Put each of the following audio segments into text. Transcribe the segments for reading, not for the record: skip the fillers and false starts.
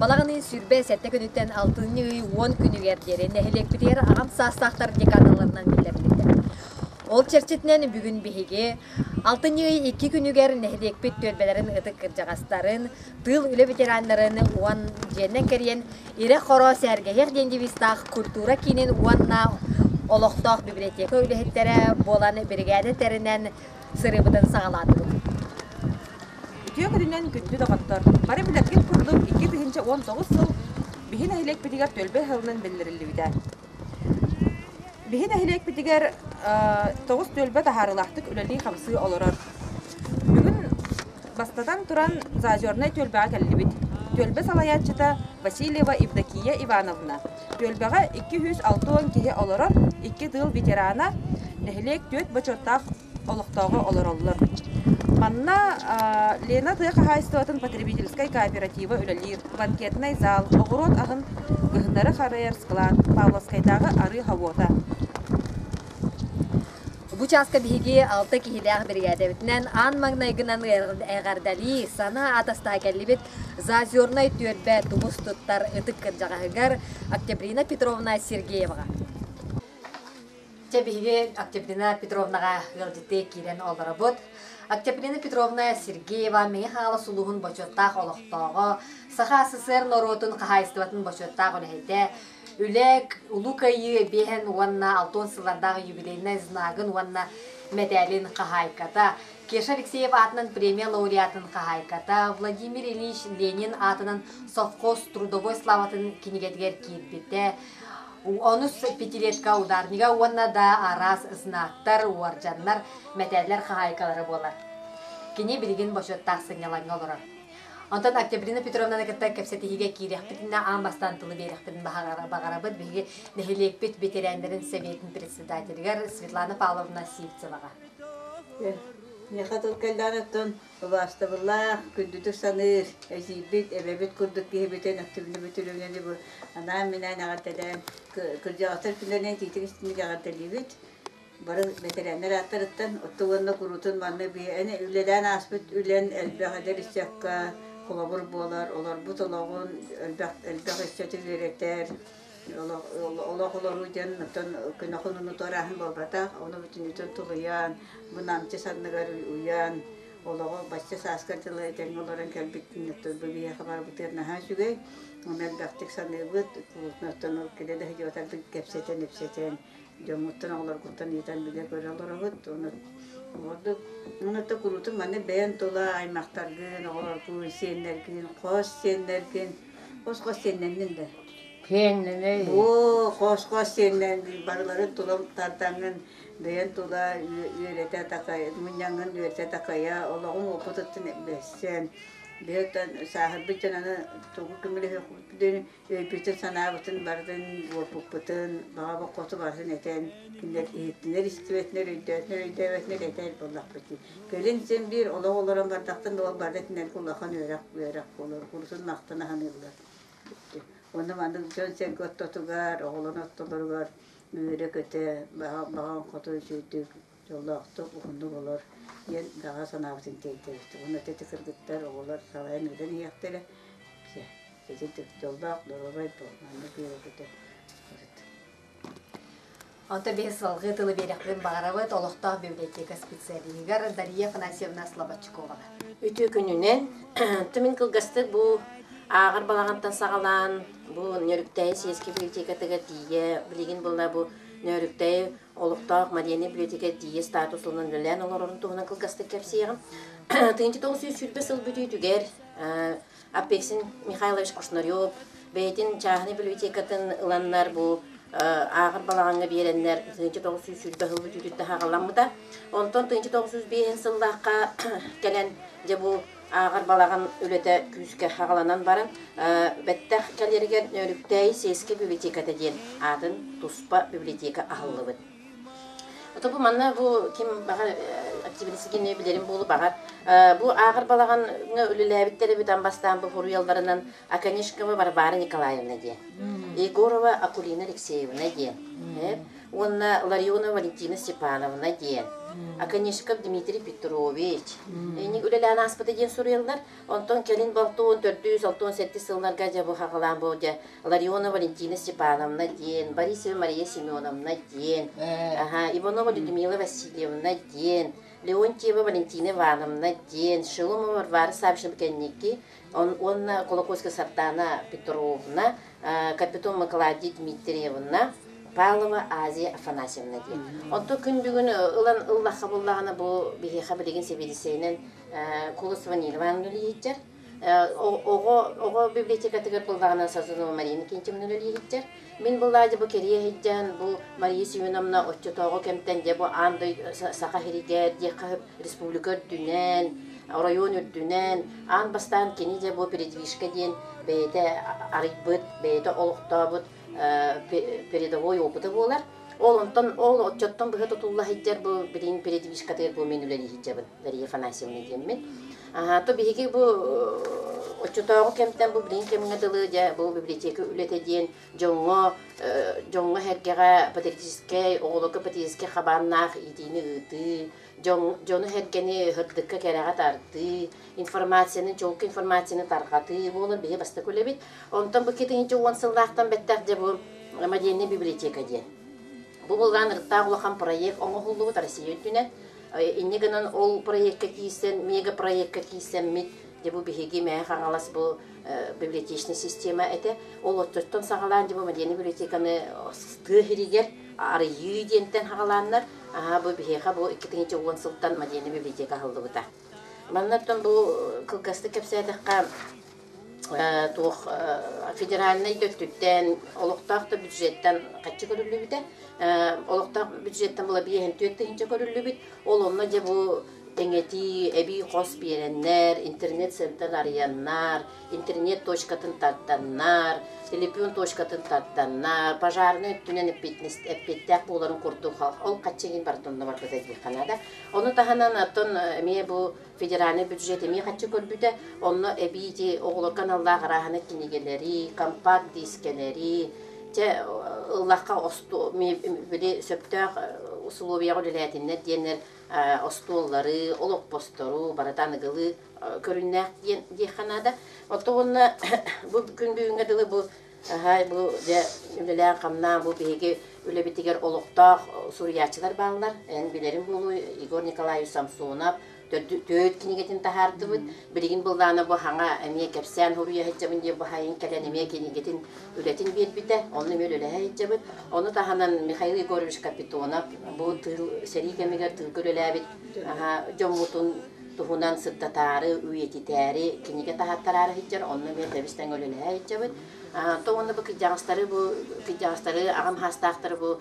Балаҕан ыйын 27 күнүттэн алтынньы ый 10 күнүгэр диэри нэһилиэкпитигэр аҕам саастаахтар декадаларынан биллэриллибитэ. Ол чэрчитинэн бүгүн биһиги алтынньы ый 2 күнүгэр нэһилиэкпит түөлбэлэрин ытык кырдьаҕастарын, тыыл үлэ ветераннарын уон дьиэннэн кэрийэн Ирэ-хоро сэргэһиэх диэн девизтаах культура киинин уонна олохтоох библиотека үлэһиттэрэ буолан биригээдэ тэринэн сырыыбытын саҕалаатыбыт. Үтүө күнүнэн күндү доҕоттор! Бары билэргит курдук 2019 сыл биһи нэһилиэкпитигэр түөлбэ ыһылынан биллэриллибитэ. Биһи нэһилиэкпитигэр тоҕус түөлбэ таһаарыылаахтык үлэлии-хамсыы олорор. Бүгүн бастатан туран Заозернай түөлбэҕэ кэллибит. Түөлбэ салайааччыта Васильева Евдокия Ивановна. Түөлбэҕэ 260 киһи олорор, икки тыыл ветерана, нэһилиэк түөрт бочуоттаах олохтооҕо олороллор. Манна Лена тыа хаһаайыстыбатын потребительскай кооператива үлэлиир, банкетнай зал, оҕуруот аһын кыһыннары харайар склад, Павловскайдааҕы арыы хабуота. Бу чааска биһиги алта киһилээх биригээдэбитинэн аан маҥнайгынан эҕэрдэлии, санаа атастаһа кэллибит Заозернай түөлбэ тумус туттар ытык кырдьаҕаһыгар Октябрина Петровна Сергееваҕа. Чэ, биһиги Октябрина Петровнаҕа ыалдьыттыы киирэн олоробут. Октябрина Петровна Сергеева Мэҥэ Хаҥалас улууһун бочуоттаах олохтооҕо, Саха СССР норуотун хаһаайыстыбатын бочуоттаах үлэһитэ, Үлэ Улуу Кыайыы биэһэн уонна алтыан сыллардаах юбилейнай знагын уонна мэтээлин хаһаайката, Кеша Алексеев аатынан премия лауреатын хаһаайката, Владимир Ильич Ленин аатынан совхоз трудовой славатын кинигэтигэр киирбитэ, Онус пятилетка ударнига уонна да араас знактар, уордьаннар, мэтээллэр хаһаайкалара буолар. Кини билигин бочуоттаах сынньалаҥҥа олорор. Онтон Октябрина Петровнаны кытта кэпсэтиһиигэ киириэхпитинэ аан бастаан тылы биэриэхпитин баҕарабыт. Биһиги нэһилиэкпит ветераннарын сэбиэтин председателигэр Светлана Павловна Сивцеваҕа. Миэхэ тыл кэллэҕин оттон Убаастабыллаах, күндүтүк саныыр эдьиийбит, эбэбит курдук киһибитин Өктүбүнү бүтүрүүнү бу анаан-минээн эҕэрдэлээн, кырдьаҕастар күннэринэн итиитик истиҥник эҕэрдэлиибит. Бары бэтэрээннэр ааттарыттан оттон уонна куруутун манна биһиэни үлэлээн ааспыт үлэн элбэх эдэр ыччакка холобур буолар, олорбут олоҕун элбэх элбэх ыччаты үөрэтэр, олох олоруу диэн оттон көнө хонууну туорааһын буолбатах, ону бүтүннүүтүн тулуйан, бу намчы санныгар уйан, олоҕу бачча сааска дылы этэҥҥэ олорон кэлбиттин оттон бу биһиэхэ барбытыгар наһаа үчүгэй, ону элбэхтик саныыбыт, куруутун оттон ол кэлэ да сылдьыбатарбыт кэпсэтэн-ипсэтэн, дьоммуттан, оҕолоргуттан ыытан билэ-көрө олоробут, ону ордук ону куруутун маннык бэйэн тула аймахтаргын, оҕолоргун, сиэннэргин, хос сиэннэргин, хос-хос сиэннэннин да Сиэннэнэй. Оо, хос-хос сиэннэн барыларын тула тардаҥҥын, бэйэн тула үөрэтэ такай, мунньаҥҥын үөрэтэ такайа, олоҕуҥ уопутуттан бэссэн, бэйэттэн сааһырбыт дьон аны тугу көмөлөһүөхпүтүн, өйбүтүн-санаабытын барытын уопуппутун, баҕа боккуоту барытын этэн, кинилэр иһиттинэр истибэтинэр, өйдөөтүнэр өйдөөбөтүнэр этэр буоллахпыт дии. Кэлин син биир олох олорон бардахтан ол барыта итиннэргэ улахан үөрэх үөрэх буолар, курутун махтана саныыллар. Уонна маннык дьон-сэргэ ортотугар, оҕолорун ортолоругар үөрэ-көтө, баҕаҥ хоту үчүгэйдик, дьоллоохтук, уһуннук олор диэн баҕа санаабытын тиэрдэбит. Уонна ити кыргыттар, оҕолор салайан ыытан иһиэхтэрэ. Ити дьоллоох, доруобай буол, маннык үөрэ-көтө сырыт. Онтон биһи салгыы тылы биэриэхпитин баҕарабыт олохтоох библиотека специалиһыгар Дария Афанасьевна Слободчиковаҕа. Үтүө күнүнэн. Мин кылгастык бу ааҕар балаҕантан саҕалаан бу Нөрүктэйи сельскэй библиотекатыгар тиийэ, билигин буолла бу Нөрүктэйи олохтоох Марьяна библиотека тиийэ статус ылынан үлэлээн олорорун туһунан кылгастык кэпсиэҕим. 1920 сыл бүтүүтүгэр Апексин Михайлович Кушнарев бэйэтин чааһынай библиотекатын ыланнар бу ааҕар балаҕаҥҥа биэрэннэр 1920 сыл бүтүүтүттэн хаҕаламмыта. Онтон 1905 сыллаахха кэлэн дьэ бу ааҕар балаҕан үлэтэ күүскэ хаҕаланан баран бэттэх кэлэригэр Нөөрүктээйи сельскэй библиотеката диэн аатын туспа библиотека аһыллыбыт. Ото бу манна бу ким баҕар активистигини билэрим буолу баҕар бу ааҕар балаҕаҥҥа үлэлээбиттэр эбит бастаан бу хуруйалларынан Оконешникова Варвара Николаевна диэн. Егорова Акулина Алексеевна диэн. Уонна Ларионова Валентина Степановна диэн. Оконешников Дмитрий Петрович. Инник үлэлээн ааспыта диэн суруйаллар. Онтон кэлин балтуон төрдүс, алтуон сэттис сылларга дьэ бу хаҕалаан бу дьэ Ларионова Валентина Степановна диэн, Борисова Мария Семеновна диэн, аха, Иванова Людмила Васильевна диэн, Леонтьева Валентина Ивановна диэн, Шеломова Варвара Саввична кэнники уонна Колокольская Сардана Петровна, Капитон Клавдия Дмитриевна, Павлова Азия Афанасьевна диэн. Онтон күн бүгүн ылан ыллахха буллаҕына бу биһиэхэ билигин сэбиэдиссэйинэн Колосова Нина Ивановна үлэлииһиттэр. Оҕо оҕо библиотекатыгар буллаҕына Сазонова Марина Кентьевна үлэлииһиттэр. Мин буллаадьы бу кэрийэ сылдьан бу Мария Семеновна оччотооҕу кэмтэн дьэ бу аан дойду Саха сиригэр диэххэ республика үрдүнэн, оройуон үрдүнэн аан бастаан кини дьэ бу передвижка диэн бэйэтэ арыйбыт, бэйэтэ олохтообут передовой опыта буолар. Ол онтон ол оччоттон быһа тутулла сылдьар бу билигин передвижкатыгар бу мин үлэлии сылдьабын Дария Афанасьевна диэммин. То биһиги бу оччотооҕу кэмтэн бу билигин кэмҥэ дылы дьэ бу библиотека үлэтэ диэн дьоҥҥо дьоҥҥо-сэргэҕэ патриотическай, оҕолорго патриотическай хабааннаах иитиини ыытыы, дьону-сэргэни сырдыкка кэрэҕэ тардыы, информацияны, чуолкай информацияны тарҕатыы буолан биһи бастакы үлэбит. Онтон бу 2010 сыллаахтан бэттэх дьэ бу модельнай библиотека диэн. Бу былаан ырыттаах улахан проект оҥоһуллубут Россия үрдүнэн. Инньэ гынан ол проекка киирсэн, мега-проекка киирсэммит, дьэ бу биһиги Мэҥэ Хаҥалас бу библиотечнай система этэ. Ол оттоттон саҕалаан дьэ бу модельнай библиотеканы тыа сиригэр арыйыы диэнтэн саҕалааннар, аһа бу биһиэхэ бу 2010 сылтан модельнай библиотека аһыллыбыта. Маннаттан бу кылгастык кэпсээтэххэ, туох федеральнай да өттүттэн, олохтоох да бюджеттан хаччы көрүллүбүтэ. Олохтоох бюджеттан була 54 тыһыынча көрүллүбүт. Ол онно дьэ бу тэҥэтии, эбии хос биэрэннэр, интернет-центр арыйаннар, интернет точкатын тарданнар, телефон точкатын тарданнар, пожарнай өттүнэн эппиэттээх буоларын курдук ол хаччы иһин барыта онно барбыта диэххэ наада. Ону таһынан оттон эмиэ бу федеральнай бюджет эмиэ хаччы көрбүтэ, онно эбии ити оҕолорго аналлаах арааһына кинигэлэри, компакт-дискэлэри, чэ ыллахха били сөптөөх усулуобуйаҕа үлэлээтиннэр диэннэр остуоллары, олоппостору барыта аныгылыы көрүннээх диэн диэххэ наада. Оттон уонна бу күн бүгүҥҥэ дылы бу аһай бу дьэ үлэлээн-хамнаан бу биһиги үлэбитигэр олохтоох суруйааччылар бааллар. Эн билэрин буолуо Егор Николаевич Самсонов төрүт кинигэтин таһаардыбыт. Билигин былаана бу хаҥа эмиэ кэпсээн суруйа сылдьабын диэн бу хайын кэлэн эмиэ кинигэтин үлэтин биэрбитэ. Онно эмиэ үлэлэһэ сылдьабыт. Ону таһынан Михаил Егорович Капитонов бу тыыл сэрии кэмигэр тыылга үлэлээбит дьоммутун туһунан сырдатаары, үйэтитээри кинигэ таһааттараары сылдьар. Онно эмиэ тэбис тэҥ үлэлэһэ сылдьабыт. То уонна бу кырдьаҕастары бу кырдьаҕастары аҕам хаастаахтары бу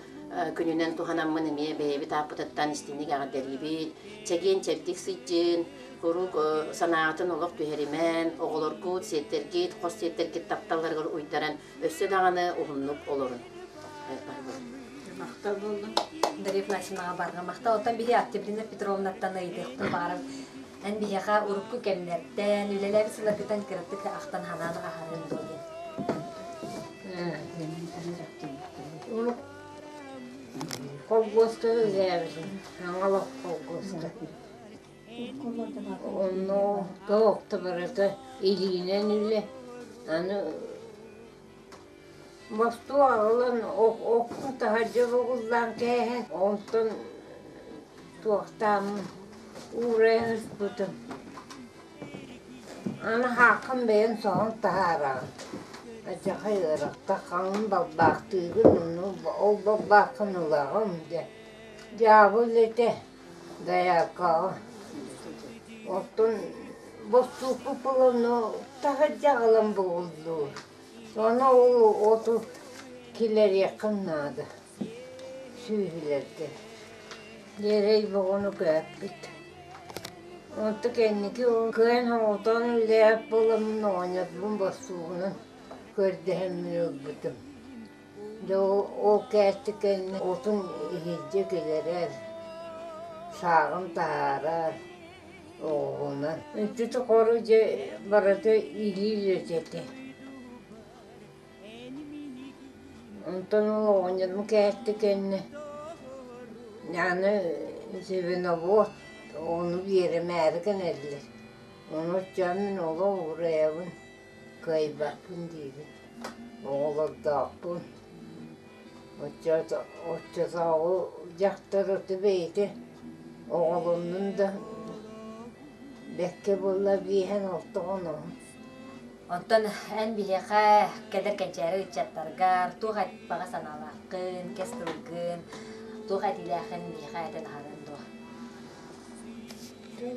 күнүнэн туһанаммын эмиэ бэйэбит ааппытыттан истиҥник эҕэрдэлиибит. Чэгиэн-чэбдик сылдьын, куруук санааҕытын олох түһэримэн, оҕолоргут, сиэттэргит, хос сиэттэргит тапталларыгар уйдаран өссө даҕаны уһуннук олорун. Махтал буоллун. Дарья Афанасьевнаҕа барҕа махтал. Оттон биһи Октябрина Петровнаттан ыйытыахпын баҕарабын. Эн биһиэхэ урукку кэмнэртэн, үлэлээбит сылларгыттан кыратык ахтан санаан аһарыҥ дуо диэн. Холкуоска үлэлээбитим, Хаҥалас холкуоска. Онно туох да барыта илиинэн үлэ. Аны бостуо аҕалан окко таһырдьа бугуллаан кээһэн, онтон туохтааммын уурайан ыспытым. Аны хааххын бэйэҥ соһон таһаараҕын, алдьархай ыарахтар хаҥын балбаахтыыгын онно ол балбааххын ылаҕын дьэ дьаабы үлэтэ дояркаҕа оттон бостуукпут буолан таһырдьа аҕалан бугуллуур ону ол оту киллэриэххин наада сүөһүлэргэ Дьиэрэй боҕону көөппүт Онто кэнники кыайан оҥотон үлэлээбит буоламмын оҕонньорбун бостуугунан көрдөһөммүн ылбытым. Дьэ ол кээччи кэннэ отун иһирдьэ килэрэр, сааҕын таһаарар оҕуһунан. Ити тухары дьэ барыта илии үлэтэ этэ. Онтон ол оҕонньорум кээттэ кэннэ аны звеновод ону биэримээри гынэллэр. Ону оччоҕо мин олох уурайабын, кыайбаппын диибин. Оҕолордоохпун. Оччотооҕу дьахтар ото бэйэтэ оҕолоннун да бэккэ буолла биэһэн алтаҕын оһон. Онтон эн биһиэхэ кэлэр кэнчээри ыччаттаргар туох баҕа санаалааххын, кэс тылгын, туох этиилээххин биһиэхэ этэн аһарыаҥ дуо?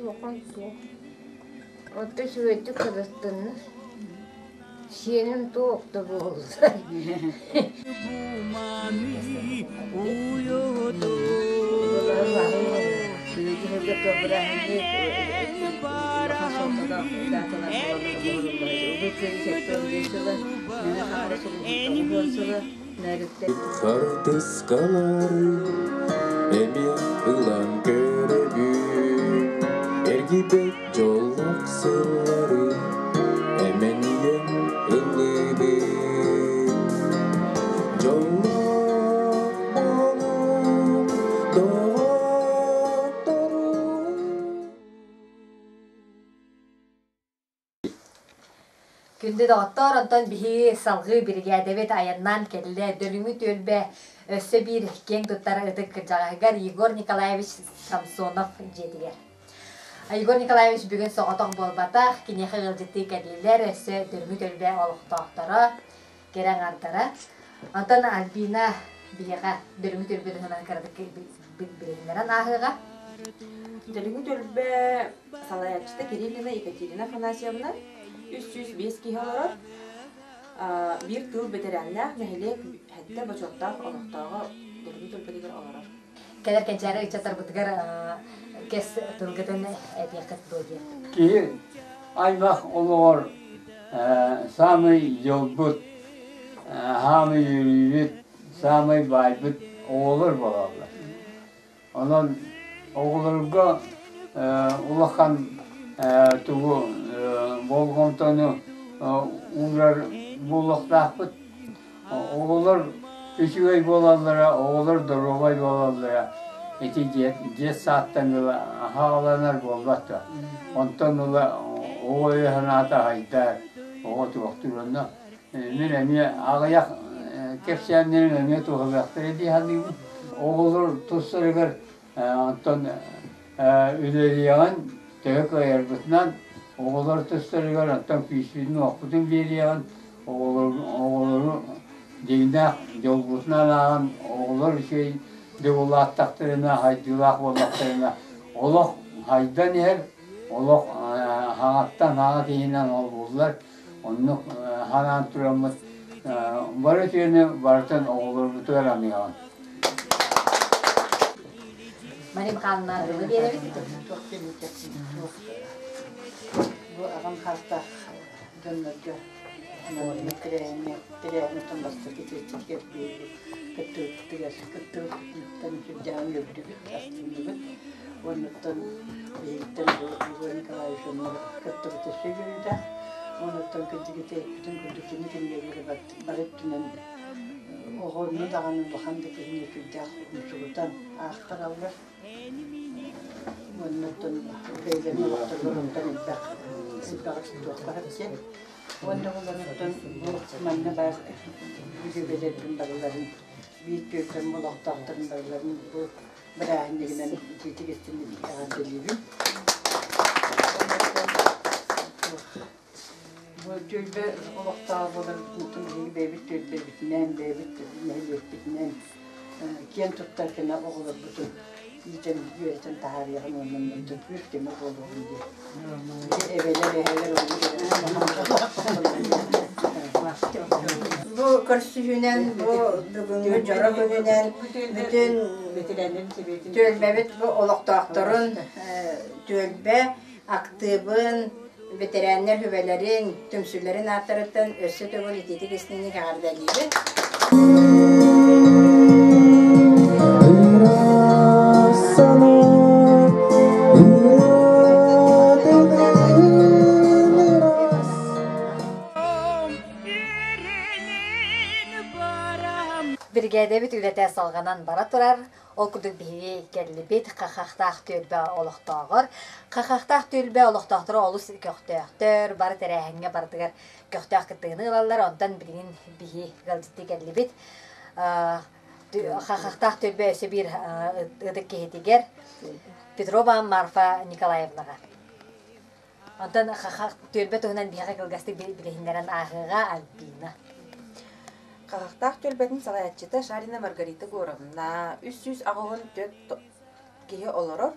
Улахан суох. Онто үчүгэйдик кырыттыннар. Сиэним туох да буолла. Хартыскалары эмиэ ылан көрөбүн, эргийбэт дьоллоох сыллары эмэнийэн ыллыыбын. Дьоллоох буолуҥ, доҕотторум. Күндү доҕоттоор, онтон биһиги салҕыы биригээдэбит айаннаан кэллэ. Дөлүҥү түөлбэ өссө биир киэҥ туттар ытык кырдьаҕаһыгар Егор Николаевич Самсонов дьиэтигэр. Егор Николаевич бүгүн соҕотох буолбатах, киниэхэ ыалдьыттыы кэллилэр, өссө Дөлүҥү түөлбэ олохтоохторо, кэрэ аҥаардара. Онтон Альбина биһиэхэ Дөлүҥү түөлбэ туһунан кыратык билиһиннэрэн ааһыаҕа. Дөлүҥү түөлбэ салайааччыта Кириллина Екатерина Афанасьевна 305 киһи олорор. Биир тыыл бэтэрээннээх нэһилиэк сэттэ бочуоттаах олохтооҕо Дөлүҥү түөлбэтигэр олорор. Кэлэр кэнчээри ыччаттарбытыгар кэс тылгытын этиэххит дуо диэн. Киһи аймах олоҕор саамай дьолбут, саамай үөрүүбүт, саамай баайбыт оҕолор буолаллар. Онон оҕолорго улахан тугу болҕомтону уурар буолуохтаахпыт. Оҕолор үчүгэй буолаллара, оҕолор доруобай буолаллара ити дьиэ сааттан ыла аһаҕаланар буолбат дуо? Онтон ыла оҕо өйө-санаата аһайдар, оҕо туохтуур онно мин эмиэ аҕыйах кэпсээннэрим эмиэ туһалыахтара дии саныыбын. Оҕолор тустарыгар онтон үлэлиэҕин төһө кыайарбытынан оҕолор тустарыгар онтон күүспүтүн-уохпутун биэриэҕин оҕолору дьиҥнээх дьолбутунан ааҕан оҕолор үчүгэй дьоллаахтахтарына хайдыылаах буоллахтарына олох хайдан иһэр олох хаҥаттан хаҥа киһинэн олбуллар Оннук ханаан тураммыт бары үтүөнү барытын оҕолорбутугар аныаҕын. Мария Михайловна тылы биэрэбит. Бу аҕам хаастаах дьоннорго тэрээһинтэн бастакы чэччикер кыттыбыттыгар кыттыбыттан сүрдээҕин үөрдүбүт, астынныбыт. Оннуттан биһигиттэн бу Егор Николаевич онно кыттыбыта сүгүрүйдэх. Онуттан кырдьыгыта эппитин курдук кини кинилэргэ бары өттүнэн оҕону даҕаны улахан да киһини сүрдээх умсугутан аахтараллар. Уоннаттан бэйэлэрин олохторугар онтон элбэх элбэх туохтаах диэн. Уонна олоруттан бу манна баар бүлүүбэлэрбин барыларын биир түөлбэм олохтоохторун барыларын бу бырааһынньыгынан итиитик истинник эҕэрдэлиибин. Бу түөлбэ олохтооҕо буоларбытын биһиги бэйэбит түөлбэбитинэн, бэйэбит нэһилиэкпитинэн киэн туттар гына оҕолорбутун иитэн, үөрэтэн таһаарыаҕын уонна оннуттан күүс-көмө буолуоҕун диэн. Эбэлэр, эһэлэр Бу көрсүһүүнэн, бу бүгүҥҥү дьоро күнүнэн бүтүн түөлбэбит бу олохтоохторун түөлбэ актыыбын, бэтэрээннэр сүбэлэрин, түмсүүлэрин ааттарыттан өссө төгүл итиитик истиҥник эҕэрдэлиибит. салҕанан бара турар. Ол курдук биһиги кэллибит Хахахтаах түөлбэ олохтооҕор. Хахахтаах түөлбэ олохтоохторо олус көхтөөхтөр, бары тэрээһиҥҥэ барытыгар көхтөөх кыттыыны ылаллар. Онтон билигин биһи ыалдьыттыы кэллибит. Хахахтаах түөлбэ өссө биир ытык киһитигэр Петрова Марфа Николаевнаҕа. Онтон түөлбэ туһунан биһиэхэ кылгастык билиһиннэрэн ааһыаҕа Альбина. Хахахтаах түөлбэтин салайааччыта Шарина Маргарита Горовна 384 киһи олорор.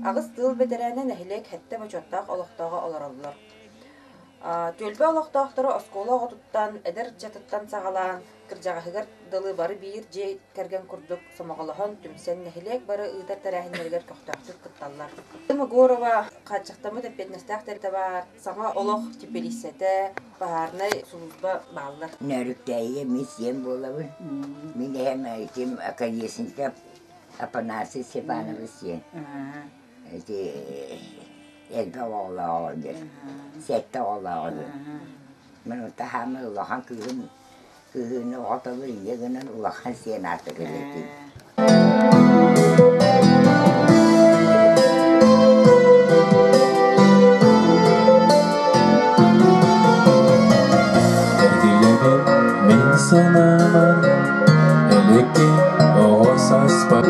Аҕыс тыыл бэтэрээнэ нэһилиэк сэттэ бочуоттаах олохтооҕо олороллор. Түөлбэ олохтоохторо оскуола оҕотуттан, эдэр ыччатыттан саҕалаан кырдьаҕаһыгар дылы бары биир дьиэ кэргэн курдук сомоҕолоһон, түмсэн нэһилиэк бары ыытар тэрээһиннэригэр көхтөөхтүк кытталлар. Егорова хааччахтаммыт эппиэтинэстээх тэрилтэ баар, саҥа олох типилииссэтэ, баһаарынай сулууспа бааллар. Нөрүктээйигэ мин сиэн буолабын. Мин эһэм этим Оконешников Афанасий Степанович сиэн. Ити элбэх оҕолооҕо диэн, сэттэ оҕолооҕо диэн. Мин таһааммын улахан кыыһым кыыһыны оҕотобун инньэ гынан улахан сиэн аата кэлэтин. Эргилэбин мин санаабар элекке оҕо саспар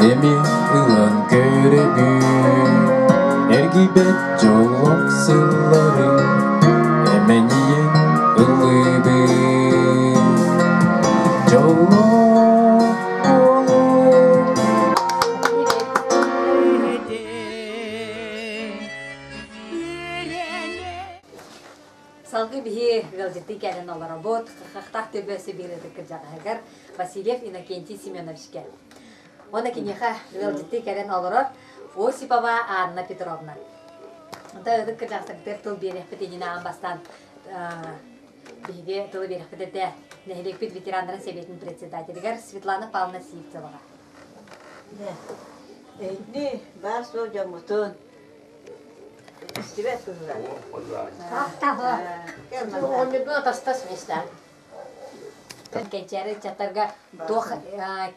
эми ылан көрөбүн эргийбэт дьоллоох сыллары эмэнийэн ыллыыбын дьоллоох буолуҥ. Салгыы биһи ыалдьыттыы кэлэн олоробут. Хахтаах төбөсү биир ытык кырдьаҕаһыгар Васильев Иннокентий Семеновичка. Уонна киниэхэ ыалдьыттыы кэлэн олорор Осипова Анна Петровна. Онто ытык кырдьаҕастарбытыгар тыл биэриэхпит иннинэ аан бастаан биһиги тылы биэриэхпит этэ нэһилиэкпит ветераннарын сэбиэтин председателигэр Светлана Павловна Сивцеваҕа. Эһигини баар-суох дьоммутун истибэт кыһылар. Оҕонньордун атастас местаан. Кэнчээри ыччаттарга туох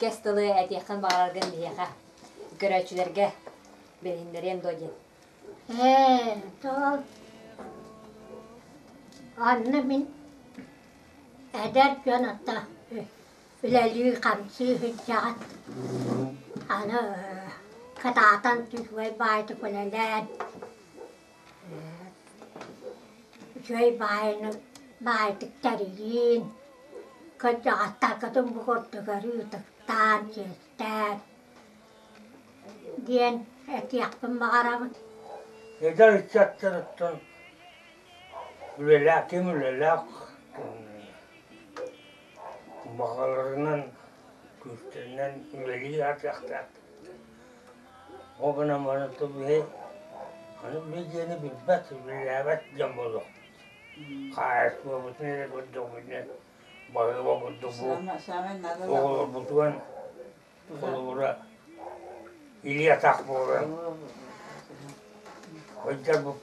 кэс тылы этиэххин баҕараргын биһиэхэ көрөөччүлэргэ билиһиннэриэн дуо диэн. Ээ, тоҕо анны мин эдэр дьон атта үлэлии-хамсыы сылдьаҕыт. Аны кытаатан үчүгэй баайдык үлэлээн, үчүгэй баайыны баайдык тэрийиин, кырдьаҕастаргытын бу курдук өрүү ытыктаан, чиэстээн диэн этиэхпин баҕарабын. Эдэр ыччаттарыттан үлэлээх, ким үлэлээх Баҕаларынан, күүстэринэн үлэлии сатыахтаах. Ол гынан баран биһи аны биһигини билбэт, үлэлээбэт дьон буолуохпут. Хаһаайыстыбабытын эрэ көрдөхпүтүнэ баһыыба курдук бу оҕолорбутугар холобура илии-атах буолан сылдьарбыт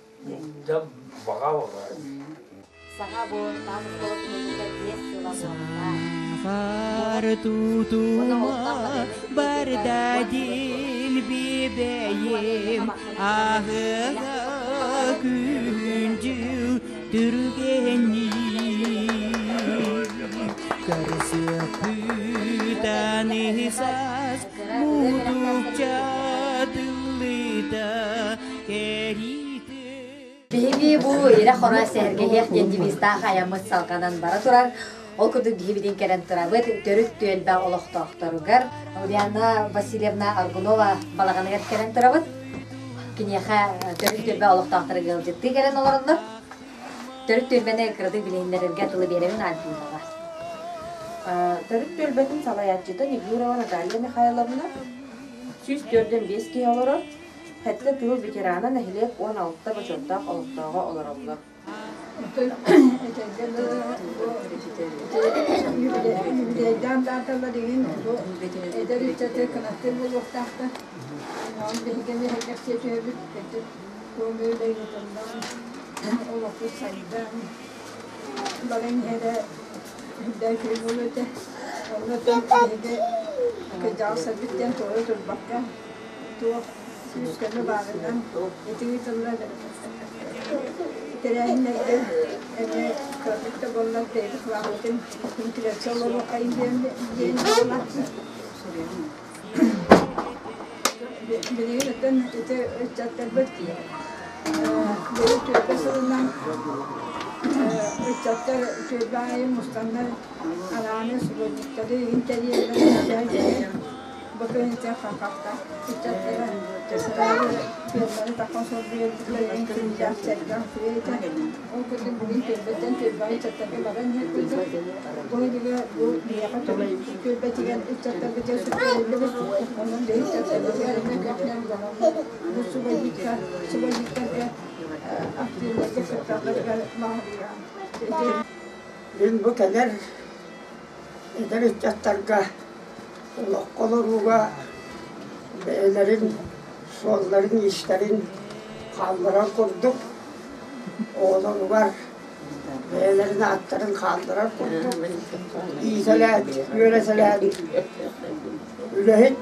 баҕа буолар. Саҥа бу таас оскуола тутуллубута 5 сыла буолла. Тутума бардадин бибэйим аһыга күндүл түргэнни Көрсүөхпүтэн саас мутукча тыллыта кэриитэ Биһиги бу ирэ-хоро сэһэргэһиэх диэн девизтаах айаммыт салҕанан бара турар. Ол курдук биһибитин кэлэн турабыт төрүт түөлбэ олохтоохторугар Ульяна Васильевна Аргунова балаҕаныгар кэлэн турабыт. Киниэхэ төрүт түөлбэ олохтоохторо ыалдьыттыы кэлэн олороллор. Төрүт түөлбэни кыратык билиһиннэрэргэ тылы биэрэбин Альбинаҕа. Төрүт түөлбэтин салайааччыта Егорова Наталья Михайловна 145 киһи олорор. Сэттэ тыыл ветерана нэһилиэк 16 бочуоттаах олохтооҕо олороллор. Оттон этэргэ дылы юбилейдаан дааталар игин бу эдэр ыччаты кынаттыыр буолуохтаахтар. Онон биһиги эмиэ сэргэхсийэ түһэбит. Кырдьык туом үлэ ыытыллан, олохпут сайдан, баран иһэрэ үрдээ үчүгэй буолуо этэ. Онно оттон биһиги Кырдьаҕастарбыт диэн туора турбакка, туох күүс-көмө баарынан ити ыытыллар тэрээһиннэргэ эмиэ кыратык да буоллар бэйэбит кылааппытын килэрсэ олоруоххайын диэн диэн буоллаахпыт. Билигин оттон ити ыччаттарбыт бэйэ түөлбэ сылынан ыччаттар түөлбэ аайы мустаннар арааны субботниктары интэриэһинэй бу күн хахахтаах ыччаттара ферманы тахан солбуйар күннээх сэргэх үчүгэй ол курдук бүгүн түөлбэттэн түөлбэҕэ ыччаттарга баран иһэр курдук бу иһигэ бу биһиэхэ түөлбэтигэр ыччаттарбытыгар сүктэриллибит онон биһи ыччаттарбытыгар эмиэ көхнөөх бу субботникка субботниктарга активнайга кытталларыгар баҕарыйам. Мин бу кэлэр эдэр ыччаттарга олоххо олорууга бэйэлэрин суолларын-иистэрин хаалларар курдук, оҕолоругар бэйэлэрин ааттарын хаалларар курдук иитэлээн, үөрэтэлээн үлэһит,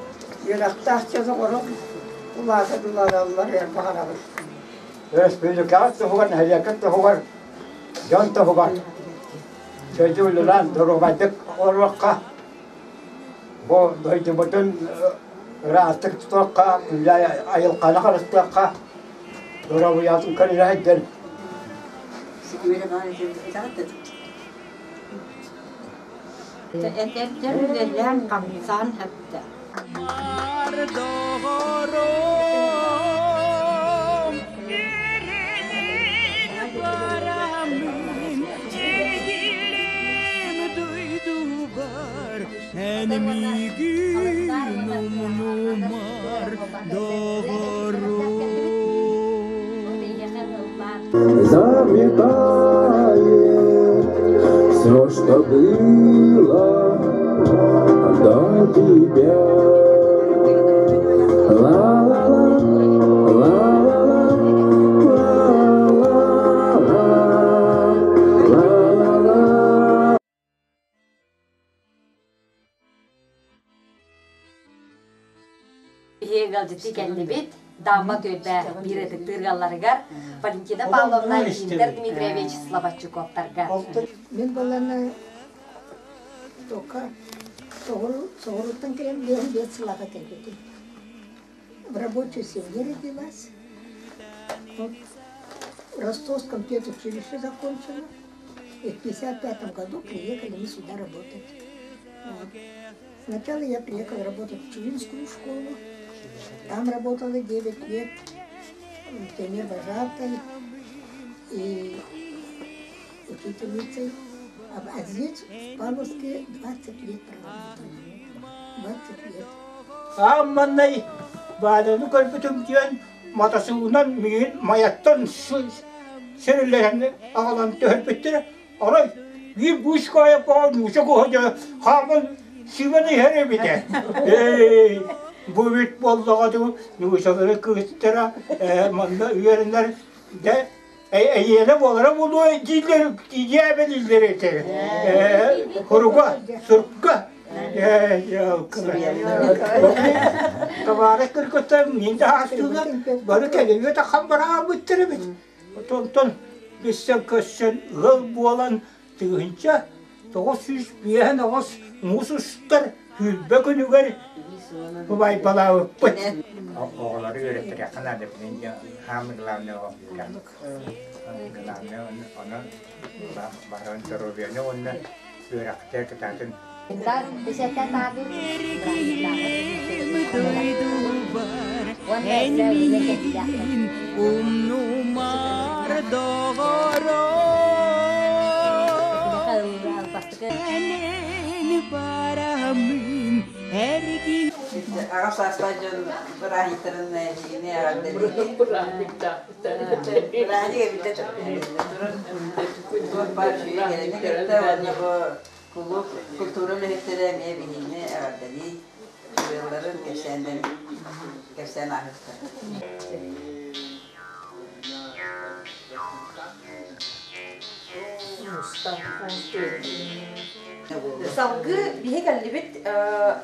үөрэхтээх дьон оҥорон улаатан улааталларыгар баҕарабын. Өрөспүүбүлүкэҕит туһугар, нэһилиэккит туһугар, дьон туһугар дойду үлэлээн доруобайдык олоруохха, бу дойдубутун ыраастык тутуохха, айылҕаны харыстыахха, доруобуйатын көрүнэ сылдьан. Эдэрдэр үлэлээн хамсаан эттэ. Заметает все, что было до тебя. Ла-ла-ла, ла-ла-ла, ла-ла-ла, ла-ла-ла. Биһиги ыалдьыттыы кэллибит. Дамба түөлбэ биир ытыктыыр ыалларыгар Валентина Павловна Интер Дмитриевич Слободчуковтарга. Мин баланы тока соҕуруттан кэлэн биэс сылаха кэлбитим. В рабочей семье родилась. Вот. В Ростовском педучилище закончила. И в 1955 году приехали мы сюда работать. Вот. Сначала я приехала работать в Чуинскую школу. Там работала 9 лет пионер-вожатой и учительницей. А здесь, в Павловске, 20 лет проработала. 20 лет. Аамманнай бааданы көрбүтүм диэн матасыгынан миигин Майаттан сирилэһэн аҕалан түһэрбиттэрэ. Арай биир быыскаайа баҕа нууча куһа хааман сибэн иһэр эбитэ. Эй, бу эбит буоллаҕа дуу, нуучалары кыыстара манна үөрэнэр дэ эйиэнэ буолара буолуо дииллэр дьээбэлииллэр этэ. Хоруга, сурка Табаарыс кыргыттар мин да аастыылар бары кэлиҥҥэ таххан бараабыттар эбит. Онтон билсэн көрсөн ыал буолан 1958 муус устар сүүрбэ күнүгэр убайбалаабыппыт. Оҕолору үөрэттэриэххэ наада билин хаамы главное главное онон баран здоровьяны уонна үөрэхтэ кытаатын Умнумар доҕором барамын эргин Аҕа саастаах дьон бырааһынньыктарын эһигини эҕэрдэлиибин. Бырааһынньык эбитэ туран туох баар үчүгэй кэлэни кытта уонна бу кулууп культура үлэһиттэрэ эмиэ биһигини эҕэрдэлии ырыаларын кэпсээннэрин кэпсээн ааһыахтара. Салгыы биһи кэллибит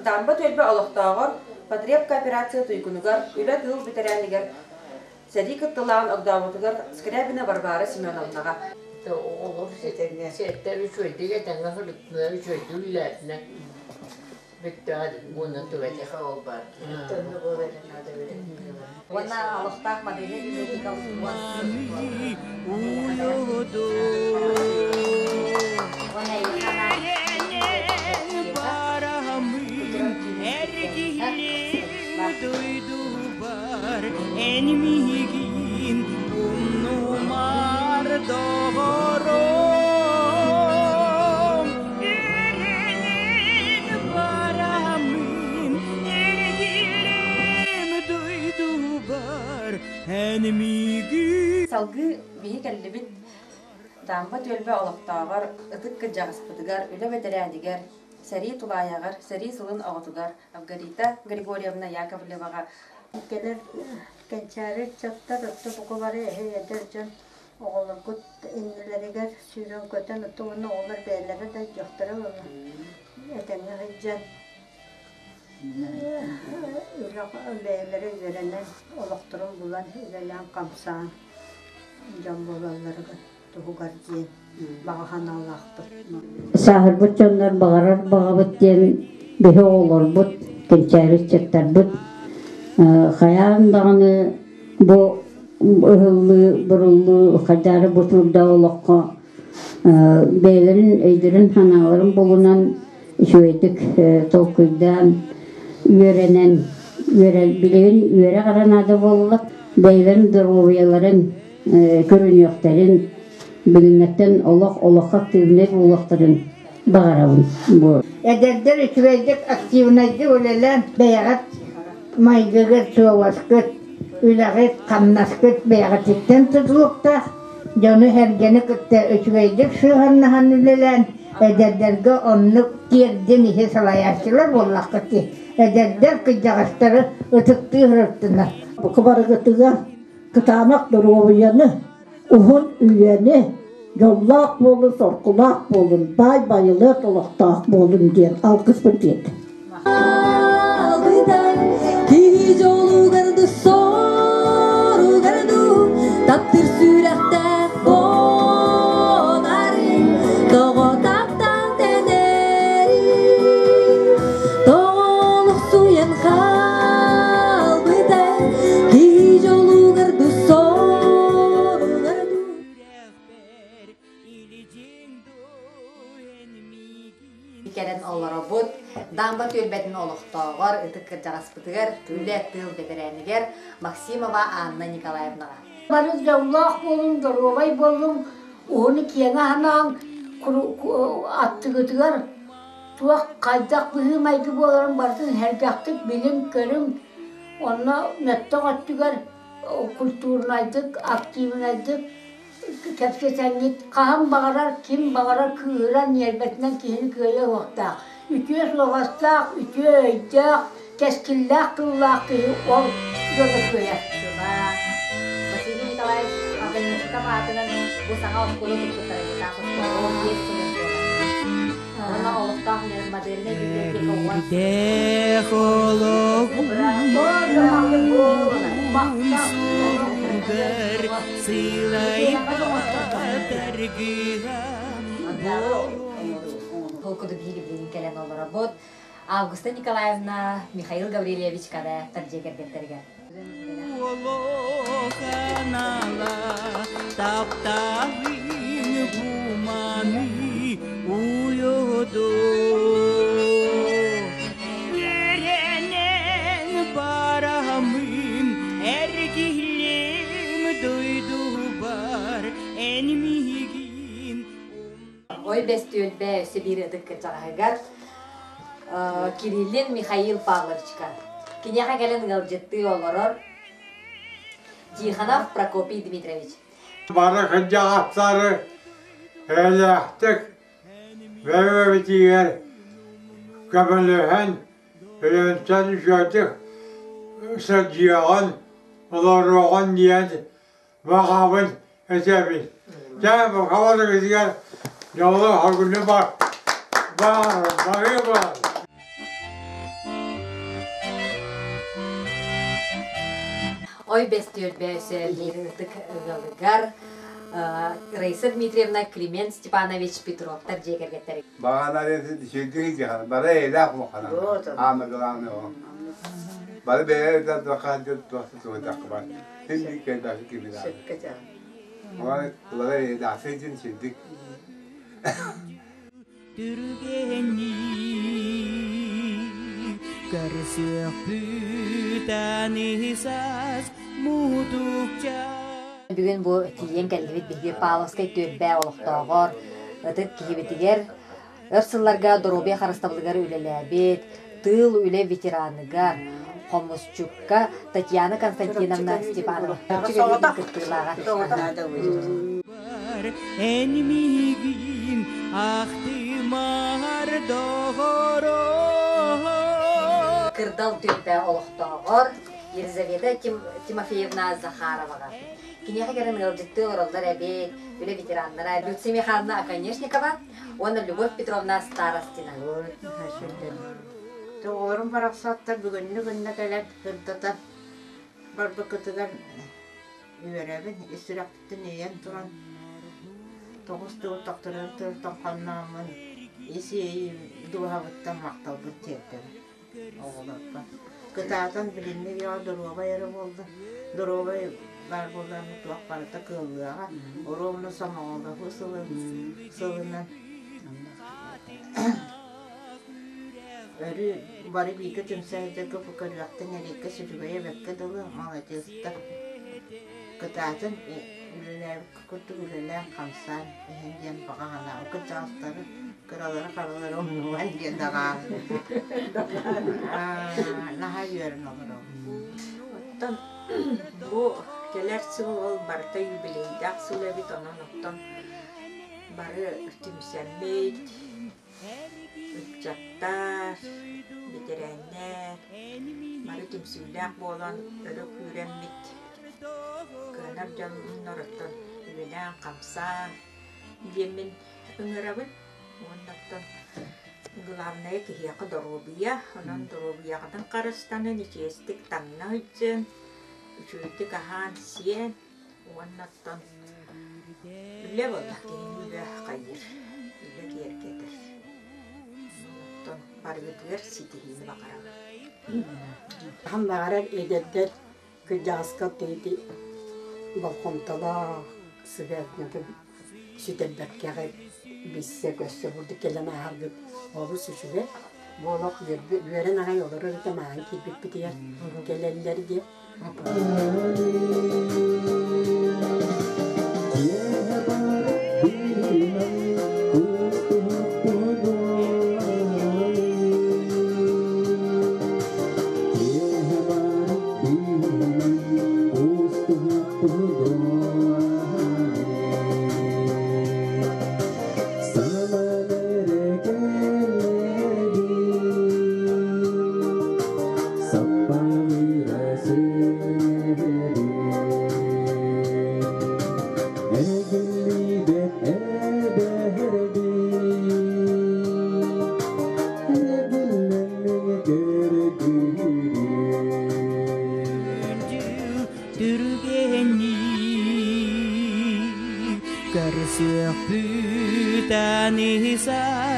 Дамба түөлбэ олохтооҕор потреб кооперация туйгунугар, үлэ-тыыл бэтэрээнигэр сэрии кыттылаан огдообутугар Скрябина Варвара Семеновнаҕа. Оҕолор сиэттэр үчүгэйдик этэҥҥэ сырыттынар, үчүгэйдик үлэлээтинэ бүттэҕэ уонна түбэтэх ол баар. Уонна олохтоох модельнай библиотека Эн миигин умнумар доҕорум Эрэнэн бараммын эргиллиэм дойдубар Эн миигин Салгыы биһи кэллибит Дамба түөлбэ олохтооҕор, ытык кырдьаҕаспытыгар, үлэ бэтэрээнигэр, сэрии тулаайаҕар, сэрии сылын оҕотугар Маргарита Григорьевна Яковлеваҕа Кэлэр кэнчээри ыччаттар өттө бука бары эһи эдэр дьон оҕолоргут иннилэригэр сүүрэн-көтөн өттө уонна оҕолор бэйэлэрэ да өйдүөхтэрэ уонна этэҥҥэ сылдьан бэйэлэрэ үөрэнэн олохторун булан үлэлээн-хамсаан дьон буолалларыгар туһугар диэн баҕа санаалаахпыт. Сааһырбыт дьоннор баҕарар баҕабыт диэн биһи оҕолорбут, кэнчээри ыччаттарбыт хайаан даҕаны бу ыһыллыы, буруллуу, хайдаары бу туурда олоххо бэйэлэрин өйдөрүн-санааларын булунан үчүгэйдик толкуйдаан үөрэнэн билигин үөрэх эрэ наада буолла бэйэлэрин доруобуйаларын көрүнүөхтэрин билиҥҥэттэн олох олоххо активнай буолуохтарын баҕарабын бу Эдэрдэр үчүгэйдик активнайдык үлэлээн бэйэҕит майгыгыт, суобаскыт, үлэҕит, хамнаскыт бэйэҕититтэн тутулуктаах дьону-сэргэни кытта үчүгэйдик сыһыаннаһан үлэлээн эдэрдэргэ оннук тиэрдин иһи салайааччылар буоллаххыт дии. Эдэрдэр кырдьаҕастары ытыктыы сырыттынар. Кыбарыгытыгар кытаанах доруобуйаны, уһун үйэни, дьоллоох буолун, соргулаах буолун, баай байылыат олохтоох буолун диэн алгыспын тиэрдэ. Киһи дьолугар ду соругар ду таптыр сүрэхтээх буолар тоҕо таптаан тэнэри тоҕо олохсуйан хаалбыта киһи дьолугар ду соругар ду Кэлэн олоробут. Дамба түөлбэтин олохтооҕор, ытык кырдьаҕаспытыгар, үлэ тыыл бэтэрээнигэр Максимова Анна Николаевнаҕа. Бары дьоллоох буолуҥ, доруобай буолуҥ, уһуну-киэҥи аһанаҥ, аттыгытыгар туох хайдах быһыы-майгы буоларын барытын сэргэхтик билиҥ-көрүҥ, онно мөттөх өттүгэр культурнайдык, активнайдык кэпсэтэҥҥит хаһан баҕарар, ким баҕарар кыыһыран ньиэрбэтинэн киһини кыайыа суохтаах. Үтүө суобастаах, үтүө өйдөөх, кэскиллээх тыллаах киһи ол дьону кыайар. Василий Николаевич Огонечников аатынан бу саҥа оскуола туппуттара Итак оскуола 15 сылын буолар. Уонна олохтоох модельнай библиотека уон Холкуду биһиги билигин кэлэн олоробут. Августа Николаевна, Михаил Гаврильевич Кадаевтар дьиэ кэргэттэригэр. Ой бэс түөлбэ өссө биир ытык кырдьаҕаһыгар Кириллин Михаил Павловичка. Киниэхэ кэлэн ыалдьыттыы олорор Тихонов Прокопий Дмитриевич. Бары кырдьаҕастары эйэлээхтик бэйэбитигэр көмөлөһөн, өйөнсөн үчүгэйдик сылдьыаҕын, олоруоҕун диэн баҕабын этэбин. Дьэ, бу хабарыгытыгар дьолу-соргуну бар. Баар, бары баар. Ой бэс түөлбэ өсө биир ытык ыалыгар Раиса Дмитриевна Климент Степанович Петровтар дьиэ кэргэттэригэр. Бағана сирдиги бары эйлээх улахана. Аама главное ол. Бары бэйэ да туохха туохта туохтаах бар. Син кэлбэки кимилаа. Олар улары эйдээхсин дин сирдик. Түргэнни көрсүөхпүт анисас мутукча. Бүгүн бу тиийэн кэллибит биһиги Павловскай түөлбэ олохтооҕор ытык киһибитигэр өр сылларга доруобуйа харыстабылыгар үлэлээбит тыыл үлэ ветераныгар хомусчукка Татьяна Константиновна Степанова кыттыылааҕа. Эн миигин ахтымар доҕоро. Кырдал түөлбэ олохтооҕор Елизавета Тимофеевна Захароваҕа. Киниэхэ кэлэн ыалдьыттыы олороллор эбит, үлэ ветераннара Люция Михайловна Оконешникова уонна Любовь Петровна Старостина. Оҕолорум барахсаттар бүгүннү күннэ кэлэн сырдатан барбыккытыгар үөрэбин, ис сүрэхпиттэн иэйэн туран тоҕус тыл тохторон тыл тоҥхоннооммун ис иэйиим дууһабыттан махталбын тиэрдэбин оҕолорго. Кытаатан билиҥҥи үйэҕэ доруобай эрэ буоллун, доруобай баар буоллаҕына туох барыта кыаллыаҕа. Оруобуна сомоҕолоһуу сылын сылынан өрүү бары бииргэ түмсэн сылдьарга көрүөхтэн эриэккэ сүрүгэйэ бэккэ дылы маладьыастар кытаатын үлэлээбиккэ курдук үлэлээн хамсаан иһин диэн баҕа санаабыт кырдьаҕастары кыралары харалары умнубан диэн даҕаан наһаа үөрэн олоробун. Оттон бу кэлэр сыл ол барыта юбилейдаах сыл эбит, онон оттон бары түмсэммит, Ыччаттар, бэтэрээннэр бары түмсүүлээх буолан өрө күүрэммит, кыанар дьонноруттан үлэлээн-хамсаан диэммин ыҥырабын. Уонна оттон главное киһиэхэ доруобуйа, онон доруобуйаҕытын харыстанын, ичигэстик таҥна сылдьын, үчүгэйдик аһаан-сиэн уонна оттон Үлэ буолла, киһини үлэ хайыыр, үлэ киэргэтэр. Оттон барыгытыгар ситиһиини баҕарабын. Хаһан баҕарар эдэрдэр кырдьаҕаска ити болҕомтолоох сыһыаннарын сүтэрбэккэҕит билсэ-көрсө курдук кэлэн ааһаргыт олус үчүгэй. Бу олох үөрэн аҕай олорор этэ мааһын киирбиппитигэр кэлэллэр диэн. Түргэнник көрсүөхпүт аны саас.